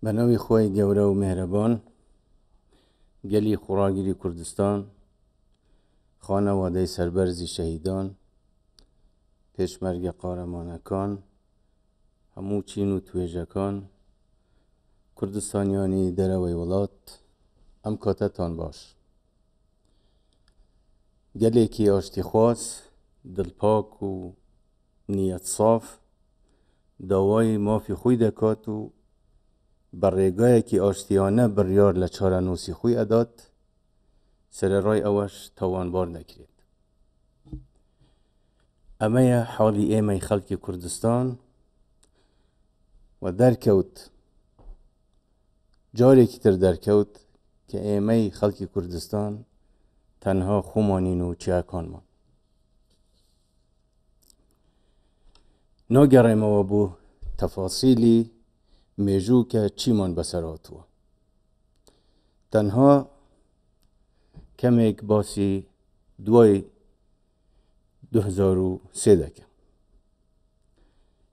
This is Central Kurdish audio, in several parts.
بە ناوی خوای گەورە و مێهرەبان گەلی خۆڕاگری کوردستان خانەوادەی سەربەرزی شەهیدان پێشمەرگە قارەمانەکان هەموو چین و توێژەکان کوردستانیانی دەرەوەی وڵات ئەم کاتەتان باش گەلێکی ئاشتیخواز دڵپاک و نیەت ساف داوای مافی خۆی دەکات و بە ڕێگایەکی ئاشتیانە بڕیار لە چارەنووسی خۆی ئەدات، سەرەڕای ئەوەش تاوانبار دەکرێت. ئەمەیە حاڵی ئێمەی خەڵکی کوردستان و دەرکەوت جارێکی تر دەرکەوت کە ئێمەی خەڵکی کوردستان تەنها خۆمانین و چیاکانمان. ناگەڕێمەوە بۆ تەفاسیلی مێژوو کە چیمان بەسەر هاتووە تەنها کەمێک باسی دوای 2003 دەکەم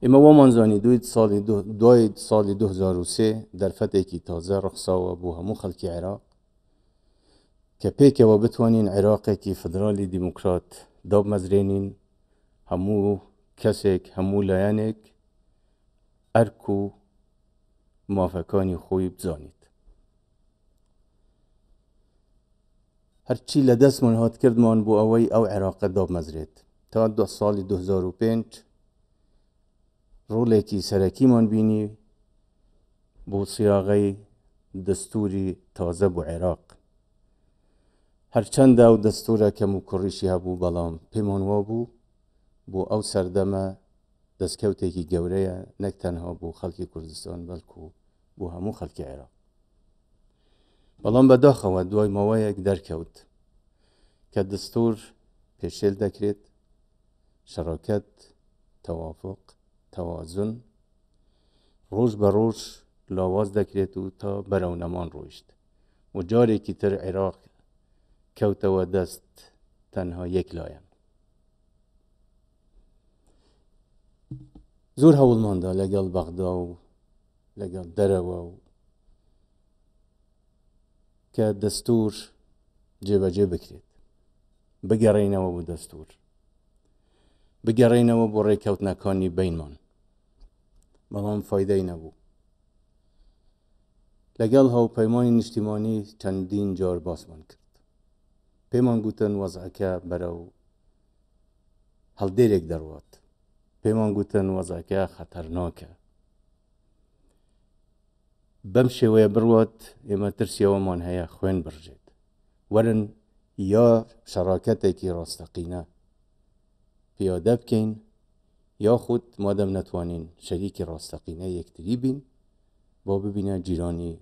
ئێمە وامان زانی دوی ساڵی دوای ساڵی 2003 دەرفەتێکی تازە ڕەخساوە بۆ هەموو خەڵکی عێراق کە پێکەوە بتوانین عێراقێکی فدرالی دیموکرات دابمەزرێنین، هەموو کەسێک، هەموو لایەنێک ئەرک و مافەکانی خۆی بزانیت. هەرچی لە دەستمان هات کردمان بۆ ئەوەی ئەو عێراقە دابمەزرێت. تا ساڵی 2005 ڕۆڵێکی سەرەکیمان بینی بۆ سیاغەی دەستوری تازە بۆ عێراق. هەرچەندە ئەو دەستورە کەموکوڕیشی هەبوو، بەڵام پێمان وابوو بۆ ئەو سەردەمە دەستکەوتێکی گەورەیە نەک تەنها بۆ خەڵکی کوردستان بەڵکو بۆ هەموو خەڵکی عێراق. بەڵام بەداخەوە دوای ماوەیەک دەرکەوت کە دەستور پێشێل دەکرێت، شەراکەت، تەوافق، تەوازن ڕۆژ بە ڕۆژ لاواز دەکرێت و تا بەرەو نەمان ڕۆیشت و جارێکی تر عێراق کەوتەوە دەست تەنها یەک لایەن. زۆر هەوڵماندا لەگەڵ بەغدا و لەگەڵ دەرەوە و کە دەستور جێبەجێ بکرێت بگەڕێینەوە بۆ دەستور بگەڕێینەوە بۆ ڕێککەوتنەکانی بینمان بەڵام فایدەی نەبوو لەگەڵ هاوپەیمانی نیشتیمانی چەندین جار باسمان کرد پێمان گوتن وەزعەکە بەرەو هەڵدێرێک دەڕوات پێمان گوتن وەزعەکە خەتەرناکە بەم شێوەیە بڕوات ئێمە ترسی ئەوەمان هەیە خوێن بڕژێت وەرن یا شەراکەتێکی ڕاستەقینە پیادە بکەین یاخود مادەم نەتوانین شەریکی ڕاستەقینە یەکتری بین با ببینە جیرانی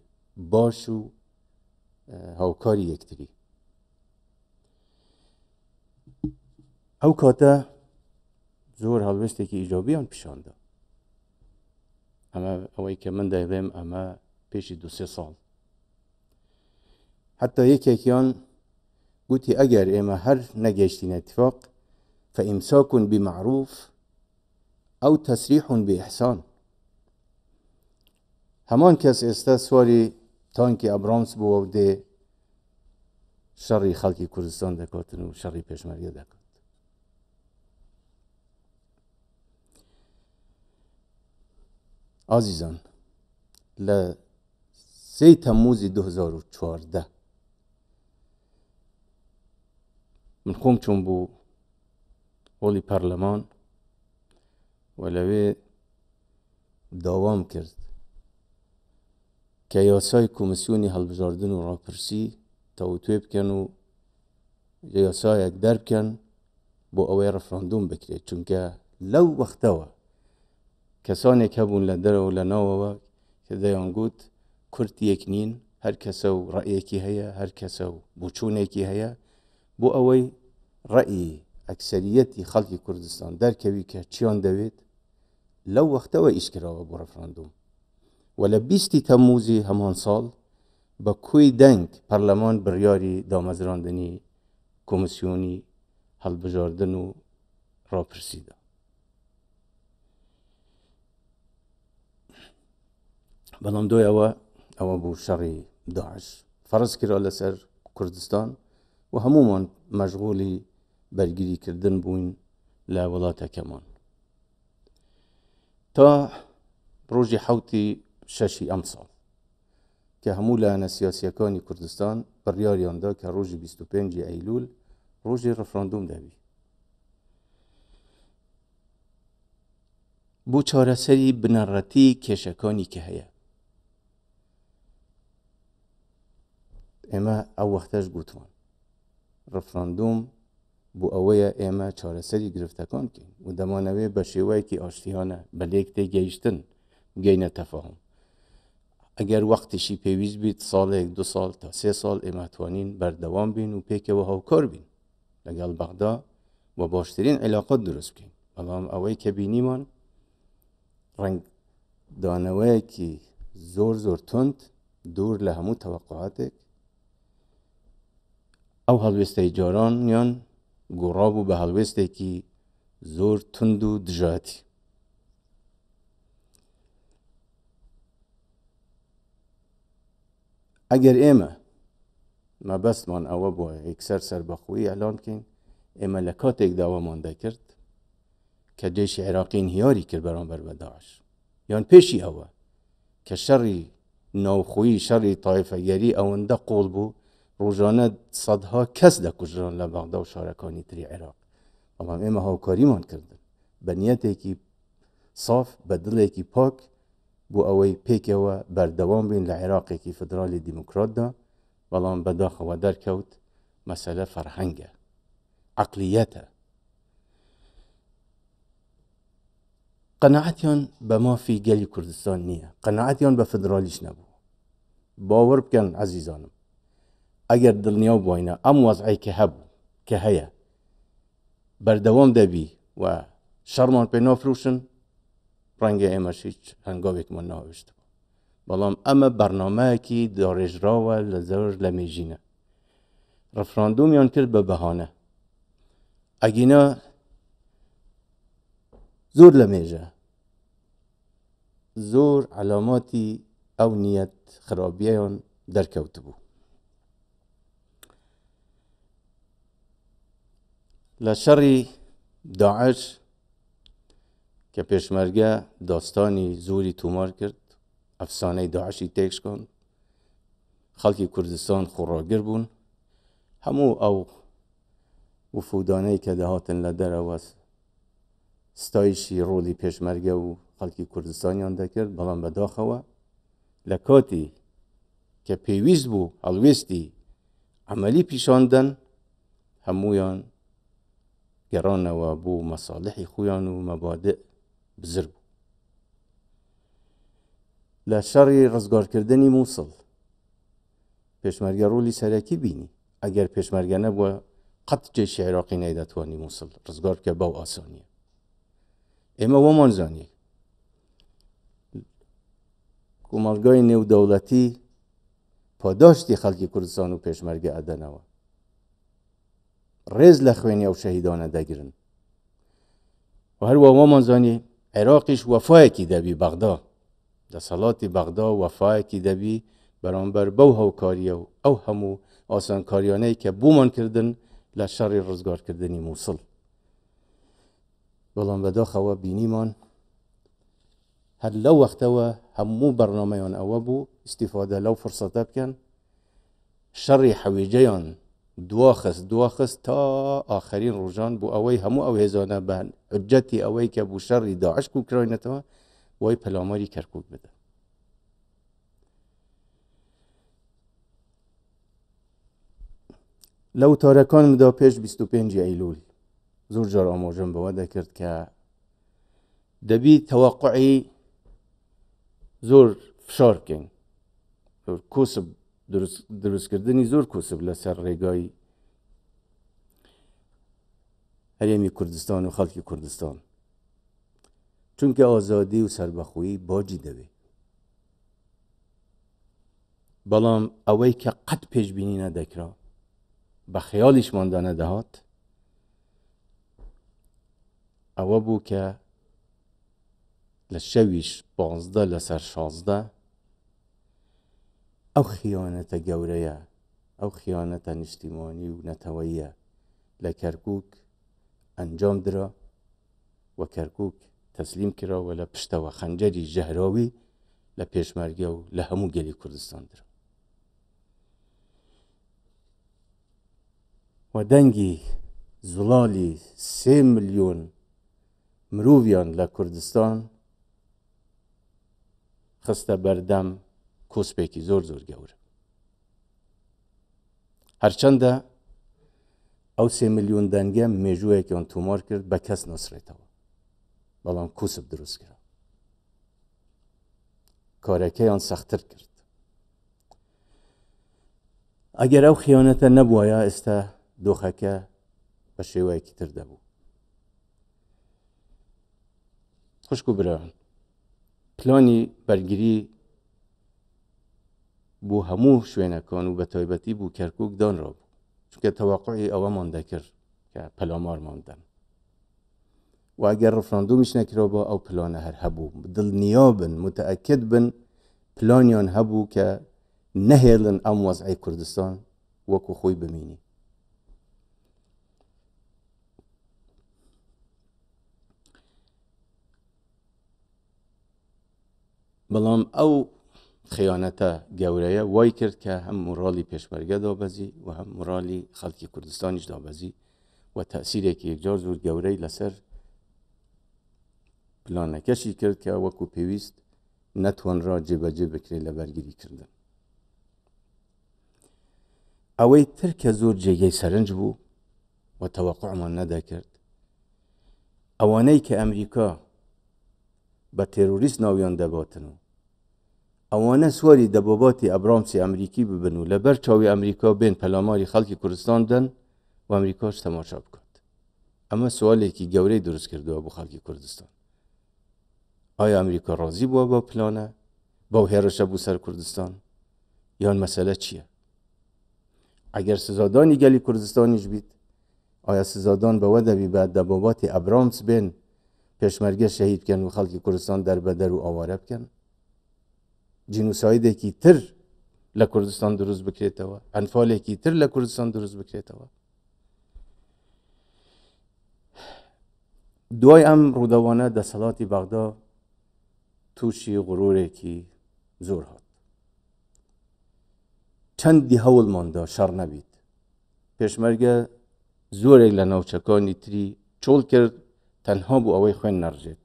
باش و هاوکاری یەکتری ئەو کاتە زۆر هەڵوێستێکی ئیجابیان پیشاندا ئەمە ئەوەی کە من دەیڵێم ئەمە پێشی دوسێ ساڵ حتا یەکێکیان گوتی ئەگەر ئێمە هەر نەگەیشتینە اتفاق فإمساك بمعروف أو تسريح بإحسان هەمان کەس ئێستا سواری تانکی ئەبرامس بووە و دێ شەڕی خەڵکی کوردستان دەکاتن و شەڕی پێشمەرگە دەکات ئازیزان لە سێی تەمموزی 2014 من خۆم چۆن بوو هۆڵی پەرلەمان و لەوێ داوام کرد کە یاسای کۆمیسیۆنی هەڵبژاردن و ڕاپرسی تاوتوێ بکەن و یاسایەک دەربکەن بۆ ئەوەی ڕفراندۆم بکرێت چونکە لەو وەختەوە کەسانێک هەبوون لە دەرەوە لە ناوەوە کە دەیانگوت کورد یەک نین هەر کەسە و ڕەئیەکی هەیە هەر کەسە و بۆچوونێکی هەیە بۆ ئەوەی ڕەئی ئەکسەریەتی خەڵکی کوردستان دەرکەوی کە چیان دەوێت لەو وەختەوە ئیش کراوە بۆ ڕفراندۆم و لە بیستی تەمموزی هەمان ساڵ بە کۆی دەنگ پەرلەمان بڕیاری دامەزراندنی کۆمسیۆنی هەڵبژاردن و ڕاپرسی دا. بەڵام دوای ئەوە ئەوە بوو شەڕی داعش فەرز کرا لەسەر کوردستان و هەمومان مەشغولی بەرگری کردن بووین لە وڵاتەکەمان تا ڕۆژی حوتی شەشی ئەمساڵ کە هەموو لایەنە سیاسیەکانی کوردستان بڕیاریاندا کە ڕۆژی 25 ئەیلول ڕۆژی ڕفراندوم دەبی بۆ چارەسەری بنەڕەتی کێشەکانی کە هەیە. ئێمە ئەو وەختەش گوتمان ڕفراندوم بۆ ئەوەیە ئێمە چارەسەری گرفتەکان بکەین و دەمانەوێت بە شێوەیەکی ئاشتیانە بە لێک تێگەیشتن بگەینە تەفاهم. ئەگەر وەختیشی پێویست بیت ساڵێک دو ساڵ تا سێ ساڵ ئێمە توانین بەردەوام بین و پێکەوە هاوکار بین لەگەڵ بەغدا و باشترین عیلاقات دروست بکەین بەڵام ئەوەی کە بینیمان ڕەنگدانەوەیەکی زۆر زۆر توند دوور لە هەموو تەوەقعاتێک ئەو هەڵوێستەی جارانیان گۆڕا بوو بە هەڵوێستێکی زۆر توند و دژایەتی. ئەگەر ئێمە مەبەستمان ئەوە بووە یەکسەر سەربەخۆیی ئەلان بکەین ئێمە لە کاتێک داوامان دەکرد کە جێشی عێراقی انهیاری کرد بەرامبەر بە داعش یان پێشی ئەوە کە شەڕی ناوخۆیی شەڕی تایفەگەری ئەوەندە قوڵ بوو ڕۆژانە سەدها کەس دەکوژران لە بەغدا و شارەکانی تری عێراق بەڵام ئێمە هاوکاریمان کردن بە نیەتێکی ساف بە دڵێکی پاک بۆ ئەوەی پێکەوە بەردەوام بین لە عێراقێکی فیدرالی دیموکراتدا، بەڵام بەداخەوە دەرکەوت مەسەلە فەرهەنگە، عەقلیەتە. قەناعەتیان بە مافی گەلی کوردستان نییە، قەناعەتیان بە فیدرالیش نەبوو. باوەڕ بکەن عەزیزانم، ئەگەر دڵنیا بواینە ئەم وەزعەی کە هەبوو، کە هەیە، بەردەوام دەبی و شەڕمان پێ نافرۆشن، ڕەنگە ئێمەش هیچ هەنگاوێکمان ناوێشتبوو بەڵام ئەمە بەرنامەیەکی داڕێژراوە لە زۆر لە مێژینە ڕفراندۆمیان کرد بە بەهانە ئەگینا زۆر لە مێژە زۆر عەلاماتی ئەو نیەت خرابیەیان دەرکەوتبوو لە شەڕی داعش کە پێشمەرگە داستانی زۆری تۆمار کرد، ئەفسانەی داعشی تێکشکاند، خەڵکی کوردستان خۆڕاگر بوون، هەموو ئەو وفودانەی کە دەهاتن لە دەرەوە ستایشی ڕۆڵی پێشمەرگە و خەڵکی کوردستانیان دەکرد، بەڵام بەداخەوە لە کاتی کە پێویست بوو هەڵوێستی عەمەلی پیشان دەن هەموویان گەڕانەوە بۆ مەساڵحی خۆیان و مەبادئ بزر بوو. لە شەڕی ڕزگارکردنی مووسڵ پێشمەرگە ڕۆلی سەرەکی بینی ئەگەر پێشمەرگە نەبووە قەت جێشی عێراقی نەیدەتوانی مووسڵ ڕزگار بکە بەو ئاسانیە ئێمە وەمان زانی کۆمەڵگای نێودەوڵەتی پاداشتی خەڵکی کوردستان و پێشمەرگە ئەدەنەوە ڕێز لە خوێنی ئەو شەهیدانە دەگرن و هەروە وامان زانی عێراقیش وەفایەکی دەبی بەغدا دەسەڵاتی بەغدا وەفایەکی دەبی بەرامبەر بەو هاوکاریە و ئەو هەموو ئاسانکاریانەی کە بۆمان کردن لە شەڕی ڕزگارکردنی مووسڵ بەڵام بەداخەوە بینیمان هەر لەو وەختەوە هەموو بەرنامەیان ئەوە بوو ئیسیفادە لەو فرسەتە بکەن شەڕی حەویجەیان دواخست دواخست تا ئاخەرین ڕۆژان بۆ ئەوەی هەموو ئەو هێزانە بە حجەتی ئەوەی کە بوو شەڕی داعش کوکراینەتەوە وای پەلاماری کەرکک بدەن. لە وتارەکانمدا پێش 25 ئەیلول زۆر جار ئاماژەم بەوە دەکرد کە دەبی تەوەقعی زۆر فشار بکەین زۆر کۆسب دروستکردنی زۆر کۆسب لەسەر ڕێگای هەرێمی کوردستان و خەڵکی کوردستان چونکە ئازادی و سربەخۆیی باجی دەوێ بەڵام ئەوەی کە قەت پێشببینی نەدەکرا بە خەیاڵیشماندا نەدەهات ئەوە بوو کە لە شەویش پانزدە لەسەر 16. ئەو خیانەتە گەورەیە، ئەو خیانەتە نیشتیمانی و نەتەوەییە لە کەرکوک ئەنجام درا و کەرکوک تەسلیم کرا و لە پشتەوە خەنجەری ژەهراوی لە پێشمەرگە و لە هەموو گەلی کوردستان درا. و دەنگی زوڵالی سێ ملیۆن مرۆڤیان لە کوردستان خستە بەردەم کۆسپێکی زۆر زۆر گەورە. هەرچەندە ئەو سێ ملیۆن دەنگە مێژوویەکیان تۆمار کرد بە کەس ناسرێتەوە، بەڵام کوسپ دروست کرا، کارەکەیان سەختتر کرد. ئەگەر ئەو خیانەتە نەبوایە ئێستا دۆخەکە بە شێوەیەکی تر دەبوو. خوشک و برایان، پلانی بەرگری بۆ هەموو شوێنەکان و بە تایبەتی بۆ کەرکک دانرابوو، چونکە تەواقعی ئەوەمان دەکرد کە پەلامارمان دەن و ئەگەر ڕفراندومیش نەکرا بۆ ئەو پلانە هەر هەبوو. دڵنیا بن، متەئەکد بن، پلانیان هەبوو کە نەهێڵن ئەم وەزعی کوردستان وەکو خۆی بمینی. بەڵام ئەو خیانەتە گەورەیە وای کرد کە هەم مۆرالی پێشمەرگە دابەزی و هەم مۆرالی خەڵکی کوردستانیش دابەزی و تەسیرێکی یەکجار زۆر گەورەی لەسەر پلانەکەشی کرد کە وەکو پێویست نەتوانرا جێبەجێ بکرێت لە بەرگری کردن. ئەوەی تر کە زۆر جێگەی سەرنج بوو و تەوەقعمان نەدەکرد، ئەوانەی کە ئەمریکا بە تێرۆریست ناویان دەباتن و ئەوانە سواری دەباباتی ئەبرامسی ئەمریکی ببن و لەبەر چاوی ئەمریکا بێن پەلاماری خەڵکی کوردستان بدەن و ئەمریکاش تەماشا بکات. ئەمە سوالێکی گەورەی دروست کردووە بۆ خەڵکی کوردستان. ئایا ئەمریکا ڕازی بووە بەو پلانە، بەو هێرشە بۆ سەر کوردستان، یان مەسەلە چییە؟ ئەگەر سزادانی گەلی کوردستانیش بیت، ئایا سزادان بەوە دەبی بە دەباباتی ئەبرامس بێن پێشمەرگە شەهید بکەن و خەڵکی کوردستان دەربەدەر و ئاوارە بکەن؟ جینوسایدێکی تر لە کوردستان دروست بکرێتەوە، ئەنفالێکی تر لە کوردستان دروست بکرێتەوە؟ دوای ئەم ڕووداوانە دەسەڵاتی بەغدا تووشی غرورێکی زۆر هات. چەندی هەوڵماندا شەڕ نەبیت، پێشمەرگە زۆرێک لە ناوچەکانی تری چۆڵ کرد تەنها بۆ ئەوەی خوێن نەڕژێت،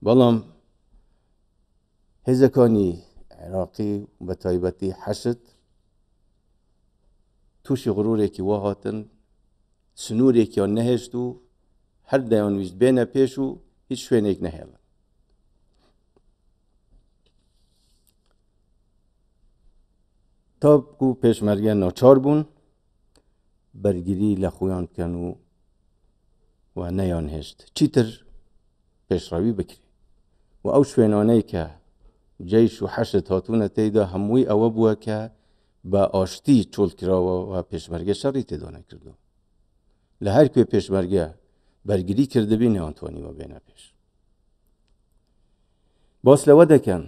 بەڵام هێزەکانی عێراقی بە تایبەتی حەشد تووشی غرورێکی وا هاتن سنوورێکیان نەهێشت و هەر دەیانویست بێنە پێش و هیچ شوێنێک نەهێڵن. تاکو پێشمەرگە ناچار بوون بەرگری لە خۆیان بکەن و و نەیان هێشت چیتر پێشڕەوی بکرێت و ئەو شوێنانەی کە جەیش و حەشد هاتوونە تێیدا هەمووی ئەوە بووە کە بە ئاشتی چۆڵ کراوە و پێشمەرگە شەڕی تێدا نەکردووە. لە هەر کوێ پێشمەرگە بەرگری کردبی نەیانتوانیوە بێنە پێش. باس لەوە دەکەن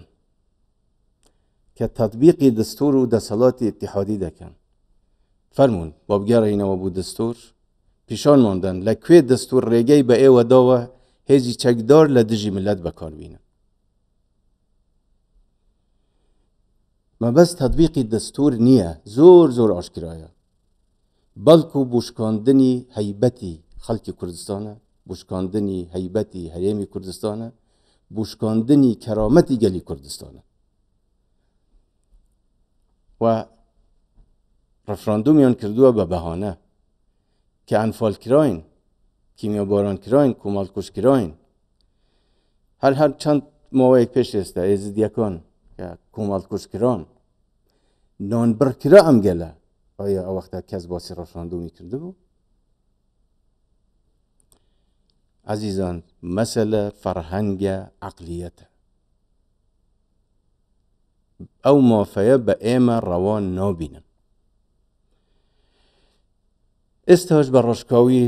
کە تەطبیقی دەستور و دەسەڵاتی ئیتیحادی دەکەن. فەرموون با بگەڕێینەوە بۆ دەستور، پیشانمان دەن لە کوێ دەستور ڕێگەی بە ئێوە داوە هێزی چەکدار لە دژی ملت بەکاربینن. مەبەست تەطبیقی دەستور نییە، زۆر زۆر ئاشکرایە، بەڵکو بۆ شکاندنی هەیبەتی خەڵکی کوردستانە، بۆ شکاندنی هەیبەتی هەرێمی کوردستانە، بۆ شکاندنی کەرامەتی گەلی کوردستانە. و ڕفراندومیان کردووە بە بەهانە کە ئەنفال کراین، کیمیاباران کراین، کۆمەڵکوژ کراین. هەر هەر چەند ماوەیەک پێش ئێستا ئێزیدیەکان کە کۆمەڵکوژ کران، نانبڕ کرا ئەم گەلە. ئایا ئەو وەختە کەس باسی ڕفراندومی کردبوو؟ عزیزان مەسەلە فەرهەنگە، عەقلیەتە. ئەو مافەیە بە ئێمە ڕەوا نابینن. ئێستاش بە ڕاشکاوی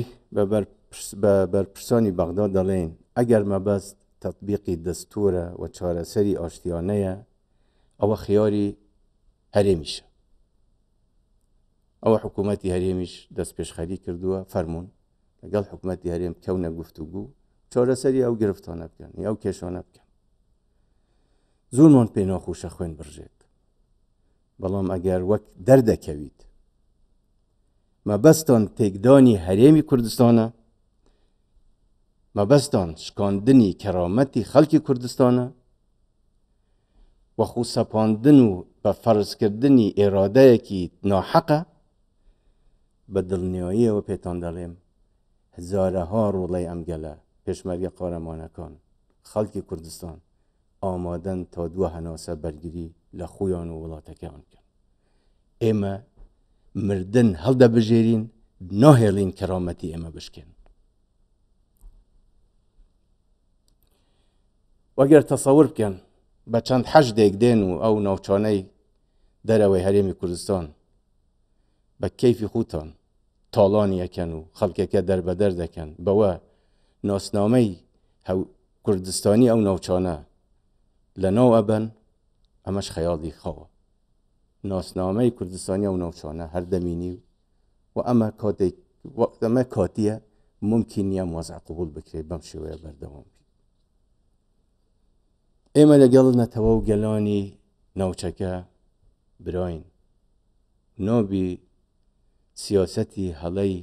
بە بەرپرسانی بەغدا دەڵێین ئەگەر مەبەست تەتبیقی دەستوورە و چارەسەری ئاشتیانەیە ئەوە خیاری هەرێمیشە. ئەوە حکوومەتی هەرێمیش دەستپێشخەری کردووە، فەرموون لەگەڵ حکوومەتی هەرێم کەونە گفتوگو، چارەسەری ئەو گرفتانە بکەن، ئەو کێشانە بکەن. زۆرمان پێ ناخۆشە خوێن بڕژێت، بەڵام ئەگەر وەک دەردەکەویت مەبەستان تێکدانی هەرێمی کوردستانە، مەبەستان شکاندنی کەرامەتی خەڵکی کوردستانە و خۆسەپاندن و بە فەرزکردنی ئێرادەیەکی ناحەقە، بە دڵنیاییەوە پێتان دەڵێم هەزارەها ڕۆڵەی ئەم گەلە، پێشمەرگە قارەمانەکان، خەڵکی کوردستان ئامادەن تا دوا هەناسە بەرگری لە خۆیان و وڵاتەکەیان بکەن. ئێمە مردن هەڵدەبژێرین، ناهێڵین کەرامەتی ئێمە بشکێن. وەگەر تەسەور بکەن بە چەند حەشدێک دێن و ئەو ناوچانەی دەرەوەی هەرێمی کوردستان بە کەیفی خوتان تاڵانی ئەکەن و خەڵکەکە دەربەدەر دەکەن، بەوە ناسنامەی کوردستانی ئەو ناوچانە لەناو ئەبەن، ئەمەش خەیاڵی خاوە. ناسنامەی کوردستانی ئەو ناوچانە هەر دەمینی و ئەمە کاتێک ئەمە کاتیە، ممکن نییە ئەم وەزع قبوڵ بکرێت بەم شێوەیە بەردەوام بێت. ئێمە لەگەڵ نەتەوە و گەلانی ناوچەکە براین، نابی سیاسەتی هەڵەی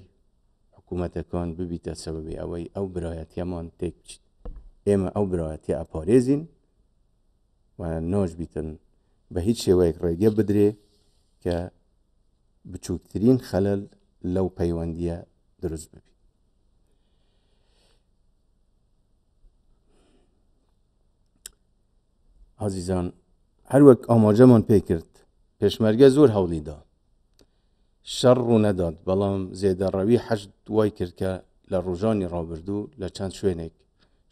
حکوومەتەکان ببیتە سەبەبی ئەوەی ئەو برایەتیەمان تێک بچیت. ئێمە ئەو برایەتیە ئەپارێزین و ناشبیتن بە هیچ شێوەیەک ڕێگە بدرێ کە بچووکترین خەلەل لەو پەیوەندیە دروست ببی. ئازیزان هەروەک ئاماژەمان پێکرد پێشمەرگە زۆر هەوڵی دا شەڕ ڕوونەدات، بەڵام زێدەڕەوی حەشد وای کرد کە لە ڕۆژانی ڕابردوو لە چەند شوێنێک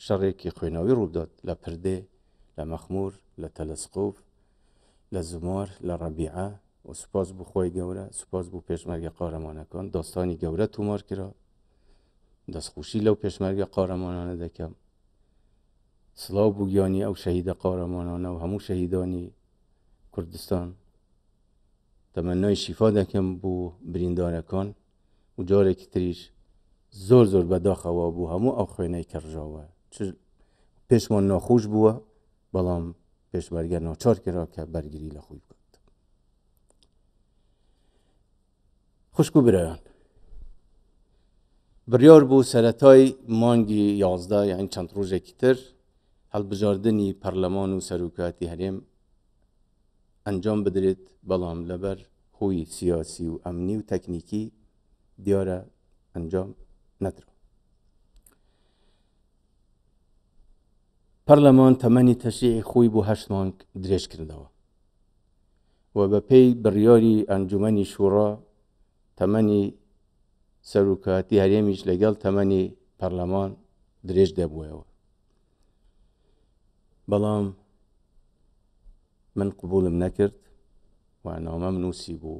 شەڕێکی خوێناوی ڕووبدات، لە پردێ، لە مەخموور، لە تەلەسقوف، لە زومار، لە ڕەبیعە و سوپاس بۆ خوای گەورە، سوپاس بۆ پێشمەرگە قارەمانەکان، داستانی گەورە تۆمار کرا، دەستخۆشی لەو پێشمەرگە قارەمانانە دەکەم. سڵاو بۆ گیانی ئەو شەهیدە قارەمانانە و هەموو شەهیدانی کوردستان. تەمەنای شیفا دەکەم بۆ بریندارەکان و جارێکی تریش زۆر زۆر بەداخەوە بۆ هەموو ئەو خوێنەی کە ڕژاوە. چ پێشمان ناخۆش بووە، بەڵام پێشمەرگە ناچار کرا کە بەرگری لە خۆی بکات. خوشک و برایان، بڕیار بوو سەرەتای مانگی 11، یعنی چەند ڕۆژێکی تر، هەڵبژاردنی پەرلەمان و سەرۆکایەتی هەرێم ئەنجام بدرێت، بەڵام لەبەر هۆی سیاسی و ئەمنی و تەکنیکی دیارە ئەنجام نەدرا. پەرلەمان تەمەنی تەشریعی خۆی بۆ هەشت مانگ درێژ کردەوە و بەپێی بڕیاری ئەنجومەنی شوڕا تەمەنی سەرۆکایەتی هەرێمیش لەگەڵ تەمەنی پەرلەمان درێژ دەبووەوە. بەڵام من قبولم نەکرد و نامەم نووسی بۆ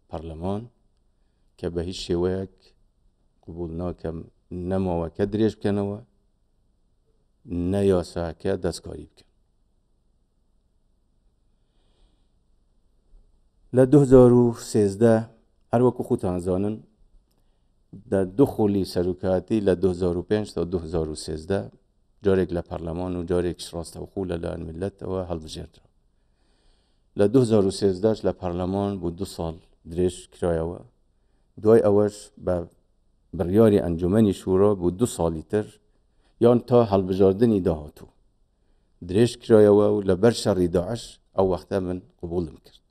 پەرلەمان کە بە هیچ شێوەیەک قبول ناکەم نەماوەکە درێژ بکەنەوە نە یاساکە دەستکاری بکەن. لە 2013 هەروەکو خۆتان زانن دە دوو خولی سەرۆکایەتی لە 2005 تا 2013 جارێک لە پەرلەمان و جارێکیش ڕاستەوخۆ لەلایەن میللەتەوە هەڵبژێردرا. لە 2013 لە پەرلەمان بۆ دوو ساڵ درێژ کرایەوە. دوای ئەوەش بە بڕیاری ئەنجومەنی شورا بۆ دوو ساڵی تر یان تا هەڵبژاردنی داهاتوو درێژ کرایەوە و لەبەر شەڕی داعش ئەو وەختە من قبوڵم کرد.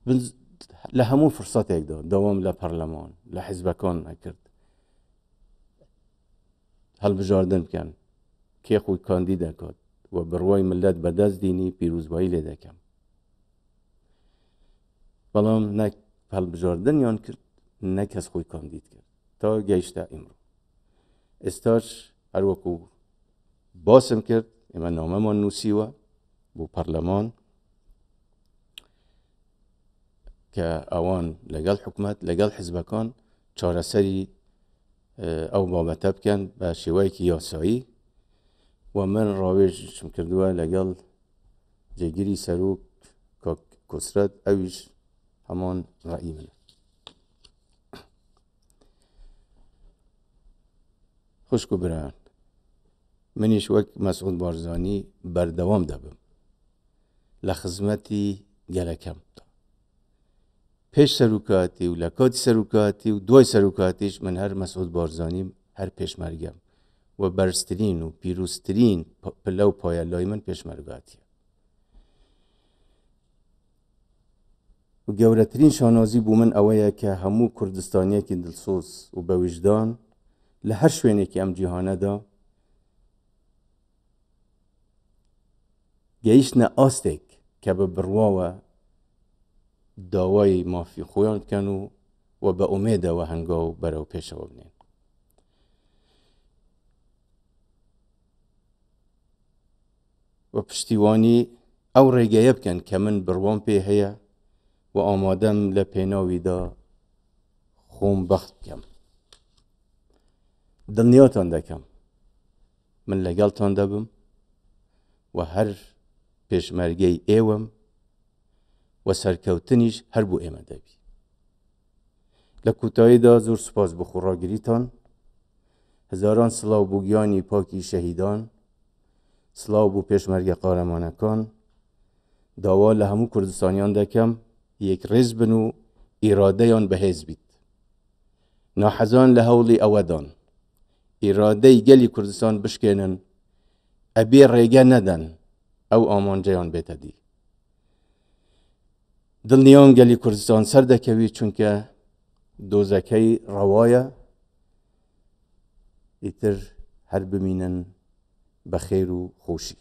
من لە هەموو فرسەتێکدا داوام لە پەرلەمان لە حیزبەکان نەکرد هەڵبژاردن بکەن، کێ خۆی کاندید دەکات و بڕوای ملت بەدەست دینی پیرۆزبایی لێ دەکەم. بەڵام نەک هەڵبژاردنیان کرد نە کەس خۆی کاندید کرد تا گەیشتە ئیمڕۆ. ئێستاش هەروەکو باسم کرد ئێمە نامەمان نووسیوە بۆ پەرلەمان کە ئەوان لەگەڵ حکومەت لەگەڵ حزبەکان چارەسەری ئەو بابەتە بکەن بە شێوەیەکی یاسایی. و من ڕاوێژیشم کردووە لەگەڵ جێگیری سەرۆک کاک کۆسرەت، ئەویش هەمان ڕەئی منە. خوشک و برایان، منیش وەک مەسعود بارزانی بەردەوام دەبم لە خزمەتی گەلەکەمدا. پێش سەرۆکایەتی و لە کاتی سەرۆکایەتی و دوای سەرۆکایەتیش من هەر مەسعود بارزانیم، هەر پێشمەرگەم و بەرزترین و پیرۆزترین پلە و پایە لای من پێشمەرگاتیە. و گەورەترین شانازی بۆ من ئەوەیە کە هەموو کوردستانیەکی دڵسۆز و بە ویژدان لە هەر شوێنێکی ئەم جیهانەدا گەیشتنە ئاستێک کە بە بڕواوە داوای مافی خۆیان بکەن و و بە ئومێدەوە هەنگاو بەرەو پێشەوە بنێن. و پشتیوانی ئەو ڕێگەیە بکەن کە من بڕوام پێ هەیە و ئامادەم لە پێناویدا خۆم بەخت بکەم. دڵنیاتان دەکەم من لەگەڵتان دەبم و هەر پێشمەرگەی ئێوەم و سەرکەوتنیش هەر بۆ ئێمە دەبی. لە کۆتاییدا زۆر سوپاس بۆ خۆڕاگریتان. هەزاران سڵاو بۆ گیانی پاکی شەهیدان، سڵاو بۆ پێشمەرگە قارەمانەکان. داوا لە هەموو کوردستانیان دەکەم یەکڕێز بن و ئیرادەیان بەهێز بیت. ناحەزان لە هەوڵی ئەوەدان ئیرادەی گەلی کوردستان بشکێنن، ئەبێ ڕێگە نەدەن ئەو ئامانجەیان بێتە دی. دڵنیام گەلی کوردستان سەردەکەوی، چونکە دۆزەکەی ڕەوایە. ئیتر هەر بمینن بە خێر و خۆشی.